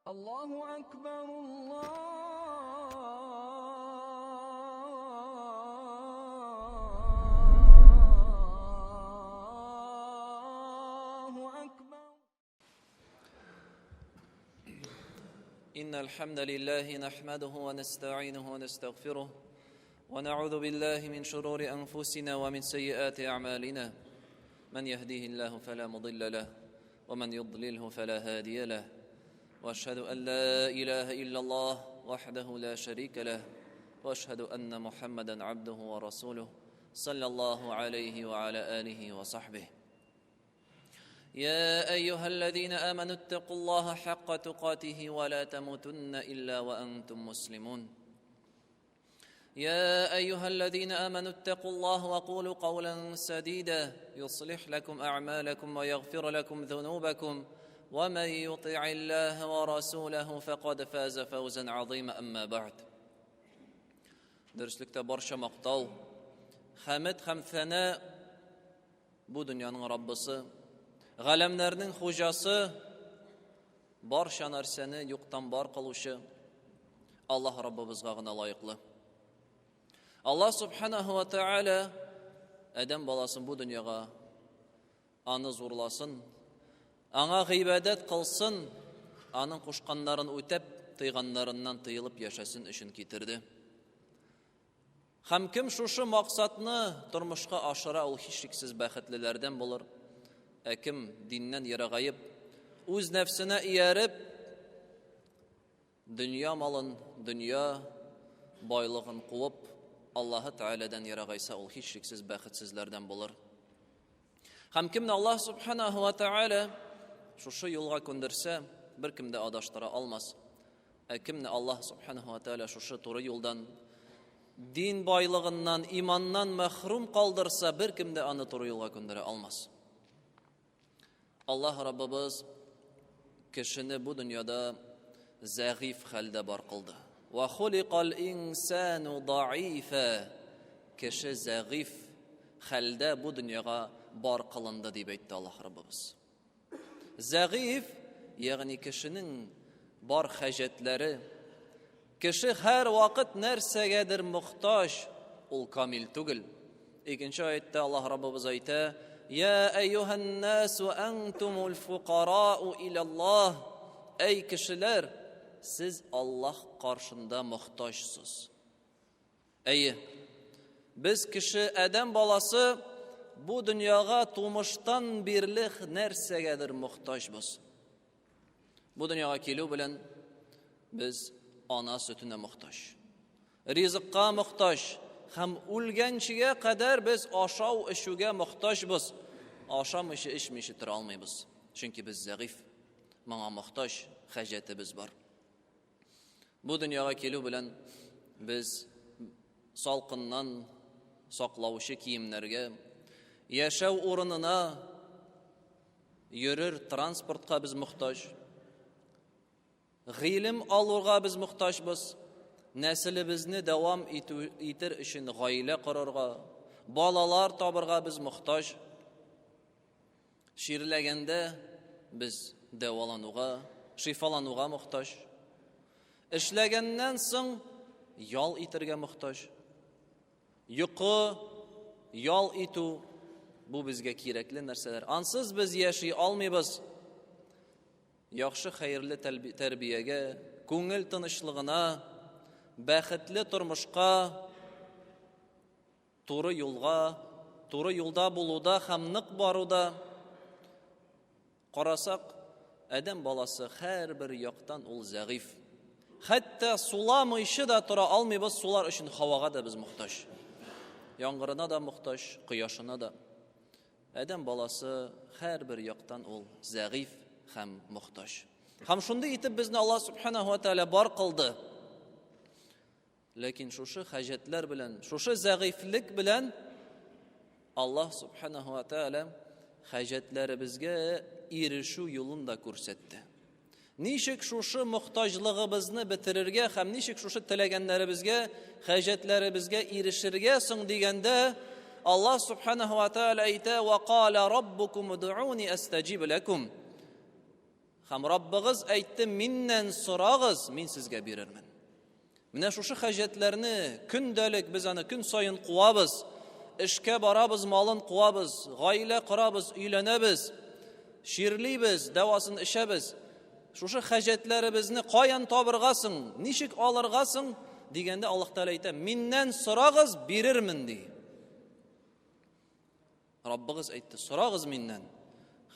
الله أكبر الله أكبر. إن الحمد لله نحمده ونستعينه ونستغفره ونعوذ بالله من شرور أنفسنا ومن سيئات أعمالنا. من يهديه الله فلا مضل له ومن يضلله فلا هادي له، وأشهد أن لا إله إلا الله وحده لا شريك له، وأشهد أن محمدا عبده ورسوله صلى الله عليه وعلى آله وصحبه. يا أيها الذين آمنوا اتقوا الله حق تقاته ولا تموتن إلا وأنتم مسلمون. يا أيها الذين آمنوا اتقوا الله وقولوا قولا سديدا يصلح لكم أعمالكم ويغفر لكم ذنوبكم، ومن يطع الله ورسوله فقد فاز فوزا عظيما. أما بعد. Дөреслектә барча мактау, хәмед һәм фәнә бу дөньяның Раббысы, галәмнәрнең хуҗасы, барча нәрсәне юктан бар кылучы Аллаһ Раббыбызга гына лаеклы. Аллаһ субханаху ва тааля адәм баласын бу дөньяга аны зурласын, аңа гыйбадәт кылсын, аның кушканнарын үтәп, тыйганнарыннан тыелып яшәсен өчен китерде. Һәм кем шушы максатны тормышка ашыра, ул һичшиксез бәхетлеләрдән булыр. Ә кем диннән ерагаеп, үз нәфсенә ияреп, дөнья малын, дөнья байлыгын куып, Аллаһы Тәгаләдән ерагайса, ул һичшиксез бәхетсезләрдән булыр. Һәм кемне Аллаһ субханаху ва тааля шушы юлга күндерсә, беркем дә адаштыра алмас. Ә кемне Аллаһ субханаху ва тааля шушы туры юлдан, дин байлыгыннан, иманнан мәхрүм калдырса, беркем дә аны туры юлга күндерә алмас. Аллаһ Раббыбыз кешене бу дөньяда зәгыйф хәлдә бар кылды. Ва хуликал инсану даифа. Кеше зәгыйф хәлдә бу дөньяга бар кылынды дип әйтте Аллаһ Раббыбыз. Зәгыйф, ягъни кешенең бар хаҗәтләре, кеше һәр вакыт нәрсәгәдер мохтаҗ, ул камил түгел. Икенче аятта Аллаһ Раббыбыз әйтә: "Я әйюһан насу антумул фукарау илаллаһ". Әй кешеләр, сез Аллаһ каршында мохтаҗсыз. Әйе, без кеше, адәм баласы бу дөньяга тумыштан бирле нәрсәгәдер мохтаҗбыз. Бу дөньяга килү белән без ана сөтенә мохтаҗ. Ризыкка мохтаҗ һәм үлгәнчегә кадәр без ашау эчүгә мохтаҗбыз. Ашамыйча, эчмичә тора алмыйбыз. Чөнки без зәгыйфь, моңа мохтаҗ, хаҗәтебез бар. Бу дөньяга килү белән без салкыннан саклаучы киемнәргә, яшәү урынына, йөрер транспортка без мохтаҗ. Гыйлем алуга без мохтаҗбыз. Нәселебезне дәвам итү, итер өчен гаилә корырга, балалар табырга без мохтаҗ. Чирләгәндә без дәвалануга, шифалануга мохтаҗ. Эшләгәннән соң ял итәргә мохтаҗ. Йокы, ял итү бу безгә кирәкле нәрсәләр. Ансыз без яши алмыйбыз. Яхшы хәерле тәрбиягә, күңел тынычлыгына, бәхетле тормышка, туры юлга, туры юлда булуда һәм нык баруда карасак, адәм баласы һәрбер яктан ул зәгыйфь. Хәтта суламыйча да тора алмыйбыз, сулар өчен һавага да без мохтаҗ. Яңгырына да мохтаҗ, кояшына да. Адәм баласы һәрбер яктан ул зәгыйфь һәм мохтаҗ. Һәм шундый итеп безне Аллаһ субханаху ва тааля бар кылды. Ләкин шушы хаҗәтләр белән, шушы зәгыйфьлек белән Аллаһ субханаху ва тааля хаҗәтләребезгә ирешү юлын да күрсәтте. Ничек шушы мохтаҗлыгыбызны бетерергә һәм ничек шушы теләгәннәребезгә, хаҗәтләребезгә ирешергә соң дигәндә, Аллаһ субханаху ва тааля әйтә: "Ва кала раббукум удуни астаҗиб лакум". Һәм Раббыгыз әйтте, миннән сорагыз, мин сезгә бирермен. Менә шушы хаҗәтләрне көндәлек без аны көн саен куабыз. Эшкә барабыз, малын куабыз, гаилә корабыз, өйләнәбез, чирлибез, дәвасын эчәбез. Шушы хаҗәтләребезне каян табырга соң, ничек алырга соң дигәндә Аллаһ Тәгалә әйтә, миннән сорагыз, бирермен ди. Раббыгыз әйтте, сорагыз миннән,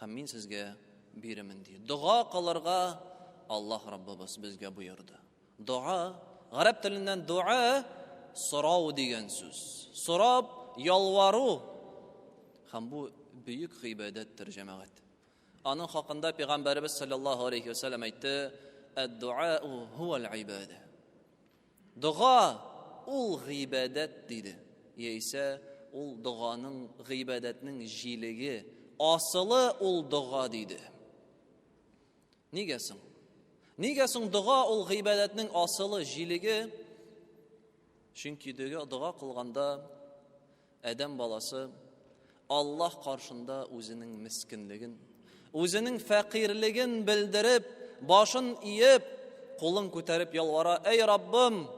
һәм мин сезгә бирермен, ди. Дога кылырга Аллаһ Раббыбыз безгә боерды. Дога, гарәп теленнән дуа, сорау дигән сүз. Сорап, ялвару. Һәм бу бөек гыйбадәттер, җәмәгать. Аның хакында пәйгамбәребез саллаллаһу алейхи ва саллям әйтте, "Әд-дуа хуал ибадә." Дога ул гыйбадәт диде. Яисә ул доганың гыйбадәтнең җилеге, асылы ул дога диде. Нигә соң? Нигә соң дога ул гыйбадәтнең асылы, җилеге? Чөнки дога, дога кылганда Адәм баласы Аллаһ каршында үзенең мескенлеген, үзенең фәкыйрьлеген белдереп, башын иеп, кулын күтәреп ялвара: "Әй Раббым,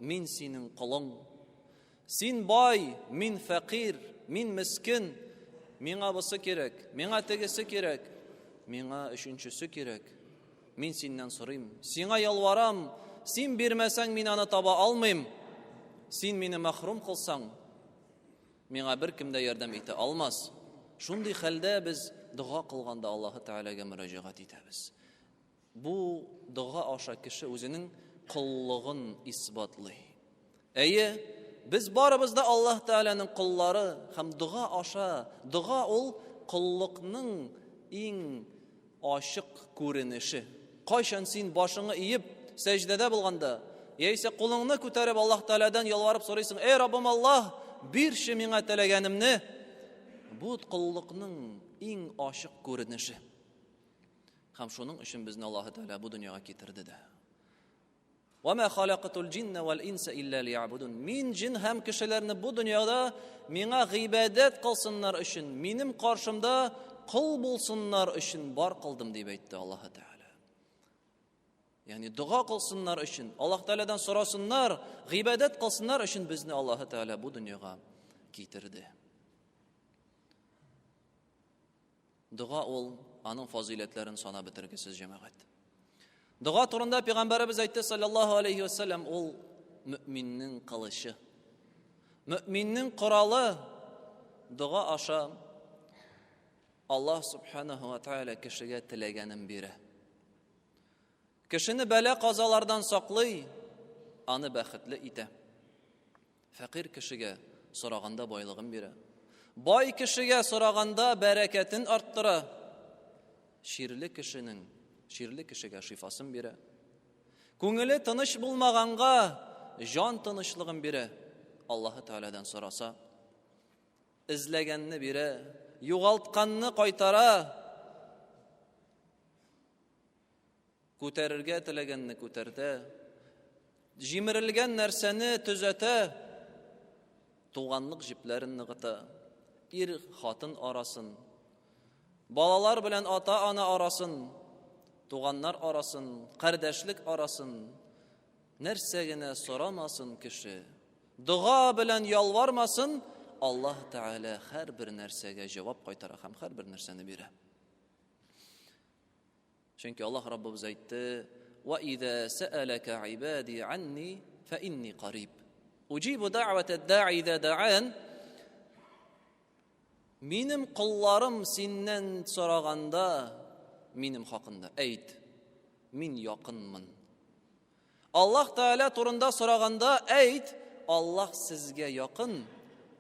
мин синең колың. Син бай, мин фәкыйрь, мин мескен. Миңа бусы кирәк, миңа тегесе кирәк, миңа өченчесе кирәк. Мин синнән сорыйм, сиңа ялварам, син бирмәсәң, мин аны таба алмыйм. Син мине мәхрүм кылсаң, миңа беркем дә ярдәм итә алмас. Шундый хәлдә без дога кылганда Аллаһы Тәгаләгә мөрәҗәгать итәбез. Бу дога аша кеше үзенең коллыгын исбатлый. Әйе, без барыбыз да Аллаһ Тәгаләнең коллары һәм дога аша, дога ул коллыкның иң ачык күренеше. Кайчан син башыңы иеп сәҗдәдә булганда, яисә кулыңны күтәреп Аллаһ Тәгаләдән ялварып сорыйсың: "Эй Раббым Аллаһ, бирче миңа теләгәнемне." Бу коллыкның иң ачык күренеше. Һәм шуның өчен безне Аллаһ Тәгалә бу дөньяга китерде дә. Вама халакатул джинна вал инса илля лиябудун. Мин җин һәм кешеләрне бу дөньяда миңа гыйбадәт кылсыннар өчен, минем каршымда кол булсыннар өчен бар кылдым дип әйтте Аллаһ Тәгалә. Ягъни дога кылсыннар өчен, Аллаһ Тәгаләдән сорасыннар, гыйбадәт кылсыннар өчен безне Аллаһ Тәгалә бу дөньяга китерде. Дога ул аның фазыйләтләрен санап бетергесез җәмәгать. Дога турында пәйгамбәребез әйтте саллаллаһу алейхи ва саллям, ул мөминнең кылычы. Мөминнең коралы дога аша Аллаһ субханаху ва тааля кешегә теләгәнен бирә. Кешене бәла-казалардан саклый, аны бәхетле итә. Фәкыйрь кешегә сораганда байлыгын бирә. Бай кешегә сораганда бәрәкәтен арттыра. Чирле кешенең, чирле кешегә шифасын бирә. Күңеле тыныч булмаганга җан тынычлыгын бирә. Аллаһы Тәгаләдән сораса, эзләгәнне бирә, югалтканны кайтара. Күтәрергә теләгәнне күтәртә, җимерелгән нәрсәне төзәтә, туганлык җепләрен ныгыта, ир хатын арасын, балалар белән ата-ана арасын, туганнар арасын, кардәшлек арасын, нәрсә генә сорамасын кеше, дога белән ялвармасын, Аллаһ Тәгалә һәрбер нәрсәгә җавап кайтара һәм һәрбер нәрсәне бирә. Чөнки Аллаһ Раббыбыз әйтте: "Ва иза сәалака ибади анни фа инни кариб. Уҗибу дa'вата да'i иза да'ан." Минем колларым синнән сораганда минем хакында әйт, мин якынмын. Аллаһ Тәгалә турында сораганда әйт, Аллаһ сезгә якын.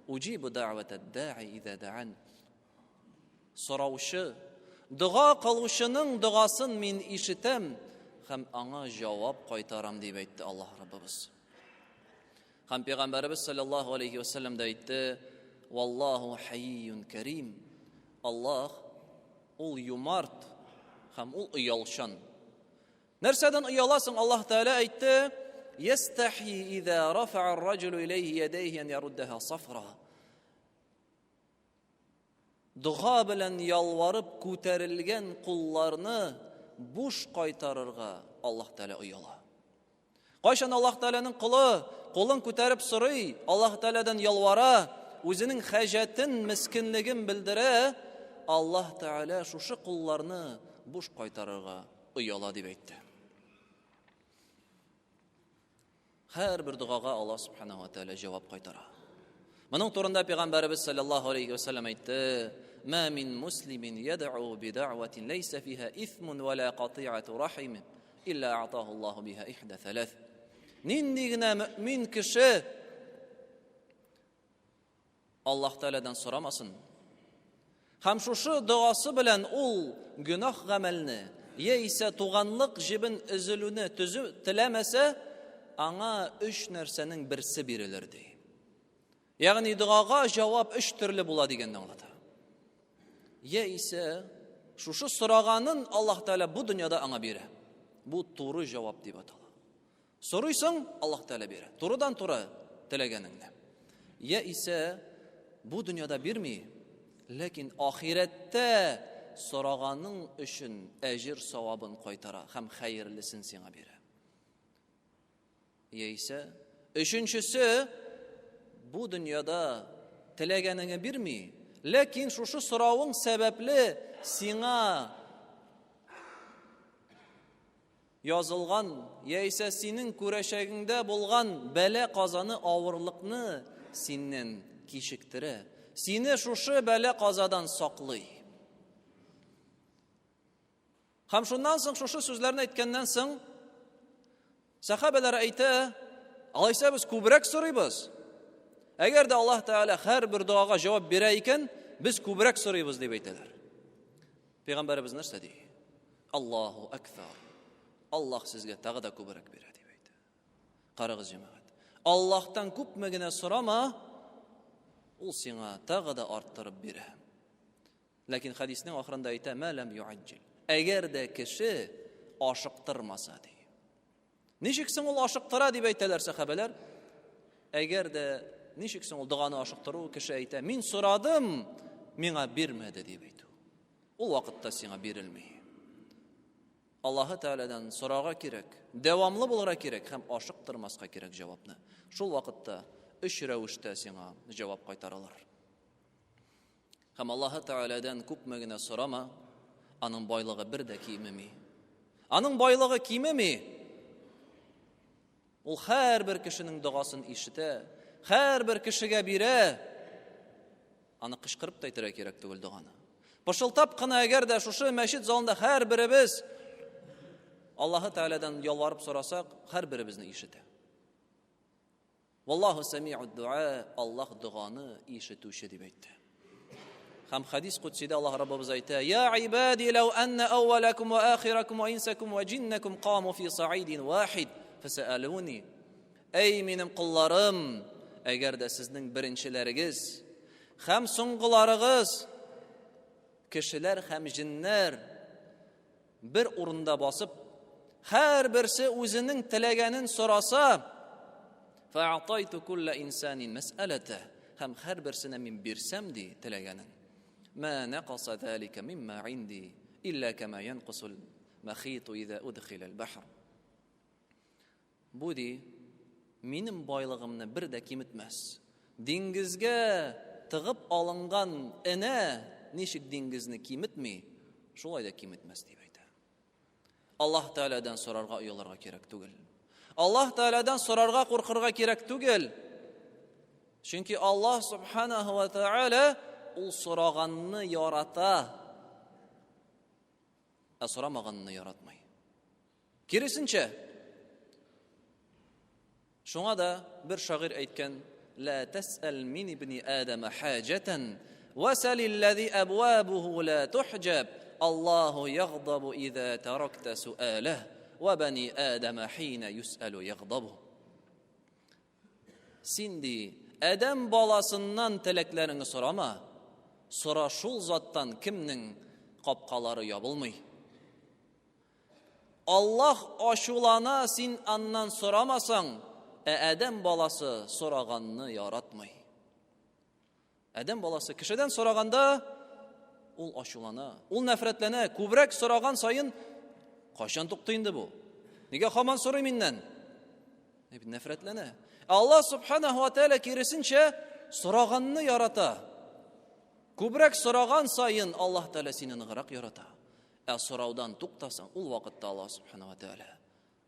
Уҗибу дa'вата да'i иза да'ан. Сораучы, дога кылучының догасын мин ишетәм һәм аңа җавап кайтарам, дип әйтте Аллаһ Раббыбыз. Һәм Пәйгамбәребез саллаллаһу алейхи ва саллям да әйтте: "Валлаһу хайюн карим." Аллаһ ул юмарт һәм ул оялчан. Нәрсәдән ояласың? Аллаһ Тәгалә әйтте: "Ястахи иза рафа'a ар-раҗулу илейхи ядайхи ан яруддаха сафра." Дога белән ялварып күтәрелгән кулларны буш кайтарырга Аллаһ Тәгалә ояла. Кайчан Аллаһ Тәгаләнең колы кулын күтәреп сорый, Аллаһ Тәгаләдән ялвара, үзенең хаҗәтен, мескенлеген белдерә, Аллаһ Тәгалә шушы кулларны буш кайтарырга ояла дип әйтте. Һәрбер догага Аллаһ Субханаһу ва Тәгалә җавап кайтара. Моның турында пәйгамбәребез саллаллаһу алейхи ва саллям әйтте: "Ма мин муслимин яд'у би дa'ватин лейса фиха исмун ва ла кати'ату рахим, илля а'таху Аллаһу биха ихда салас." Нинди генә мөмин кеше Аллаһ Тәгаләдән сорамасын, һәм шушы догасы белән ул гөнаһ гамәлне яисә туганлык җебен өзелүне төзү теләмәсә, аңа өч нәрсәнең берсе бирелер ди. Ягъни догага җавап өч төрле була дигәнне аңлата. Яисә шушы сораганын Аллаһ Тәгалә бу дөньяда аңа бирә. Бу туры җавап дип атала. Сорыйсың, Аллаһ Тәгалә бирә. Турыдан-туры теләгәнеңне. Яисә бу дөньяда бирми, ләкин ахирәттә сораганың өчен әҗер савабын кайтара һәм хәерлесен сиңа бирә. Яисә өченчесе бу дөньяда теләгәнеңе бирми, ләкин шушы соравың сәбәпле сиңа язылган яисә синең күрәчәгеңдә булган бәла-казаны, авырлыкны синнән кичектерә, сине шушы бәла-казадан саклый. Һәм шуннан соң шушы сүзләрне әйткәннән соң сәхабәләр әйтә, алайса без күбрәк сорыйбыз. Әгәр дә Аллаһ Тәгалә һәрбер догага җавап бирә икән, без күбрәк сорыйбыз дип әйтәләр. Пәйгамбәребез нәрсә ди? Аллаһу акбар. Аллаһ сезгә тагы да күбрәк бирә дип әйтә. Карагыз, җәмәгать. Аллаһтан күпме генә сорама, ул сиңа тагы да арттырып бирә. Ләкин хәдиснең ахырында әйтә, «Мә ләм юаҗҗил». Әгәр дә кеше ашыктырмаса ди. Ничек соң ул ашыктыра дип әйтәләр сәхабәләр. Әгәр дә ничек соң ул доганы ашыктыру, кеше әйтә, «Мин сорадым, миңа бирмәде» дип әйтү. Ул вакытта сиңа бирелми. Аллаһы Тәгаләдән сорарга кирәк, дәвамлы булырга кирәк һәм ашыктырмаска кирәк җавапны. Шул вакытта өч рәвештә сиңа җавап кайтаралар. Һәм Аллаһы Тәгаләдән күпме генә сорама, аның байлыгы бер дә кимеми. Аның байлыгы кимеми. Ул һәрбер кешенең догасын ишетә, һәрбер кешегә бирә. Аны кычкырып та әйтергә кирәк түгел доганы. Пышылтап кына әгәр дә шушы мәчет залында һәрберебез Аллаһы Тәгаләдән ялварып сорасак, һәрберебезне ишетә. Валлаһу сәми'уд дуа, Аллаһ доганы ишетүче дип әйтте. Һәм хадис кудсидә Аллаһ Раббыбыз әйтә: "Я ибади, лау анна awwalakum ва ахиракум ва инсакум ва джиннакум каму фи саидин вахид, фасалуни". Әй минем колларым, әгәр дә сезнең беренчеләрегез һәм соңгыларыгыз кешеләр һәм җиннәр бер урында басып, һәрберсе үзенең теләгәнен сораса, фәатайту кулла инсанин мәсьәләтә, һәм һәрберсенә мин бирсәм ди теләгәнен. Ма нақаса залика мимма инди илля кама янкусул махиту иза удхила аль-бахр. Бу ди, минем байлыгымны бер дә киметмәс. Диңгезгә тыгып алынган энә ничек диңгезне киметми, шулай да киметмәс дип әйтә. Аллаһ Тәгаләдән сорарга оялырга кирәк түгел. Аллаһ Тәгаләдән сорарга куркырга кирәк түгел. Чөнки Аллаһ Субханаһу ва Тәгалә ул сораганны ярата, ә сорамаганны яратмый. Киресенчә, шуңа да бер шагыйрь әйткән, «Ла тәсәл мин ибни Адама хаҗәтән, вәсәлилләзи әбвабуху ла тухҗаб, Аллаһу ягъдабу иза таракта суаләһ, ва бани Адама хина юсәлу ягъдабу». Син ди, адәм баласыннан теләкләреңне сорама, сора шул заттан, кемнең капкалары ябылмый. Аллаһ ачулана син аннан сорамасаң, ә адәм баласы сораганны яратмый. Адәм баласы кешедән сораганда ул ачулана, ул нәфрәтләнә, күбрәк сораган саен Кайчан туктый инде бу? Нигә һаман сорый миннән? Дип нәфрәтләнә. Ә Аллаһ субханаһу ва тааля киресенчә сораганны ярата. Күбрәк сораган саен Аллаһ Тәгалә сине ныграк ярата. Ә сораудан туктасаң, ул вакытта Аллаһ субханаһу ва тааля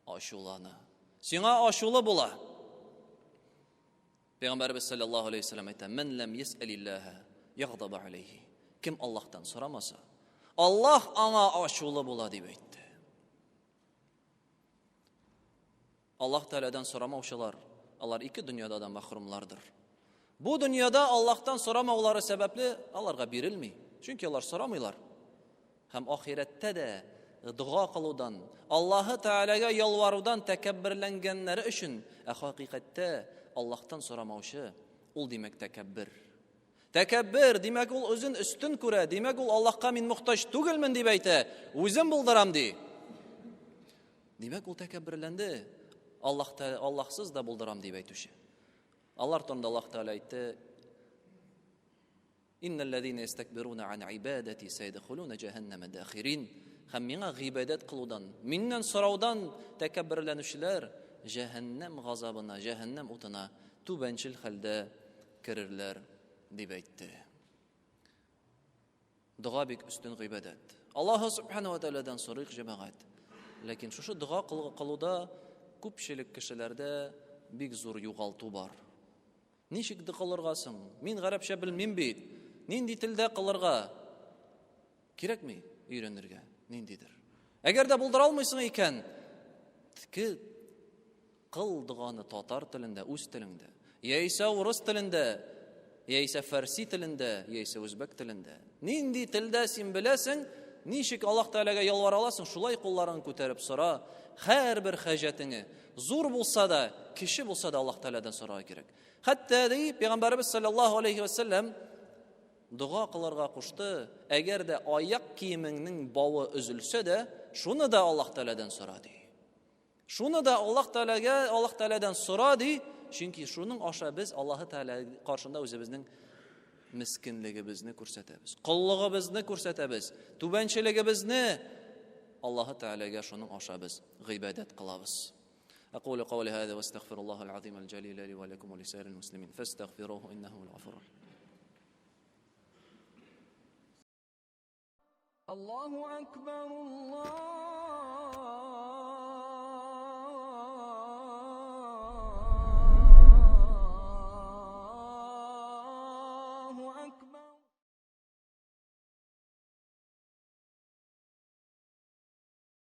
ачулана. Сиңа ачулы була. Пәйгамбәрбез саллаллаһу алейхи вәсәлләм әйтә: "Ман лам ясәлиллаһа ягъдаба алейхи." Кем Аллаһтан сорамаса, Аллаһ аңа ачулы була дип әйтте. Аллаһ Тәгаләдән сорамаучылар, алар ике дөньяда да мәхрүмлардыр. Бу дөньяда Аллаһтан сорамаулары сәбәпле аларга бирелми, чөнки алар сорамыйлар. Һәм ахирәттә дә дога кылудан, Аллаһы Тәгаләгә ялварудан тәкәбберләнгәннәре өчен, ә хакыйкатьтә Аллаһтан сорамаучы, ул димәк тәкәббер. Тәкәббер, димәк ул үзен өстен күрә, димәк ул Аллаһка мин мохтаҗ түгелмен дип әйтә, үзем булдырам ди. Димәк ул тәкәбберләнде, Аллаһ Аллаһсыз да булдырам дип әйтүче. Алар турында Аллаһ Тәгалә әйтте: Иннәлләзина ястәкбируна ан ибадати сәйдхулуна җәһәннәмә дахирин. Һәм миңа гыйбадәт кылудан, миннән сораудан тәкәбберләнүчеләр җәһәннәм газабына, җәһәннәм утына түбәнчел хәлдә керерләр, дип әйтте. Дога бик өстен гыйбадәт. Аллаһу субхану ва тәгаләдән сорыйк, җәмәгать. Ләкин шушы дога кылуда күпчелек кешеләрдә бик зур югалту бар. Ничек кылырга соң? Мин гарәпчә белмим бит. Нинди телдә кылырга? Кирәкми өйрәнергә ниндидер. Әгәр дә булдыра алмыйсың икән, теге кыл доганы татар телендә, үз телеңдә, яисә урыс телендә, яисә фәрси телендә, яисә үзбәк телендә. Нинди телдә син беләсең, ничек Аллаһ Тәгаләгә ялвара аласың, шулай кулларыңны күтәреп сора. Һәрбер хаҗәтеңе, зур булса да, кече булса да Аллаһ Тәгаләдән сорарга кирәк. Хәтта ди Пәйгамбәребез саллаллаһу алейхи ва сәлләм дога кылырга кушты, әгәр дә аяк киемеңнең бавы өзелсә дә, шуны да Аллаһ Тәгаләдән сора ди. Шуны да Аллаһ Тәгаләгә, Аллаһ Тәгаләдән сора ди, чөнки шуның аша без Аллаһ Тәгалә каршында үзебезнең мескенлегебезне күрсәтәбез, коллыгыбызны күрсәтәбез, түбәнчелегебезне Аллаһ Тәгаләгә шуның аша без гыйбадәт кылабыз. أقول قولي هذا واستغفر الله العظيم الجليل لي ولكم ولسائر المسلمين فاستغفروه إنه هو الغفور الرحيم. الله أكبر الله.